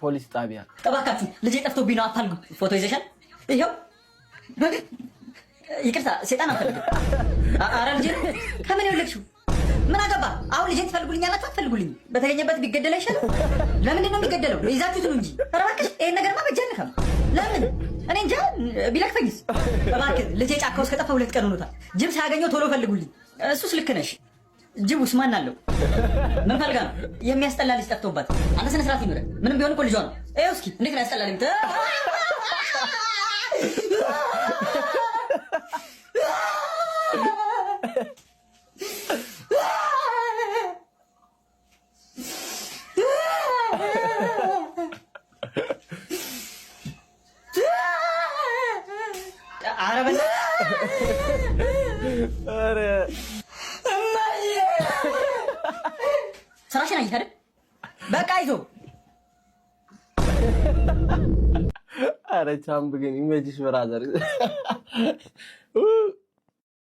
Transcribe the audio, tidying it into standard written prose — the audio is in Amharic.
ፖሊስ ጣቢያ። እባካችሁ ልጄ ጠፍቶብኝ ነው፣ አፋልጉ። ፎቶ ይዘሻል? ይኸው። ይቅርታ፣ ሴጣን አንፈልግም። አረ ልጄ ከምን የወለድሽው? ምን አገባ? አሁን ልጄን ትፈልጉልኛላችሁ አትፈልጉልኝ? በተገኘበት ቢገደል አይሻልም? ለምንድን ነው የሚገደለው? ይዛችሁት ነው እንጂ። ኧረ እባክሽ ይሄን ነገርማ በእጅ አልነካም። ለምን? እኔ እንጃ፣ ቢለክፈኝስ? እባክህ ልጄ ጫካ ውስጥ ከጠፋ 2 ቀን ሆኖታል። ጅብ ሳያገኘው ቶሎ ፈልጉልኝ። እሱስ ልክ ነሽ። ጅቡስ ማን አለው? ምን ፈልጋ ነው? የሚያስጠላ ልጅ ጠፍቶባት። አንተ ስነ ስርዓት ይኑረህ። ምንም ቢሆን እኮ ልጇ ነው። ይኸው እስኪ እንዴት ነው ያስጠላል። ኧረ ስራሽን አየህ አይደል? በቃ ይዞ አረ ቻምብ ግን ይመችሽ brother።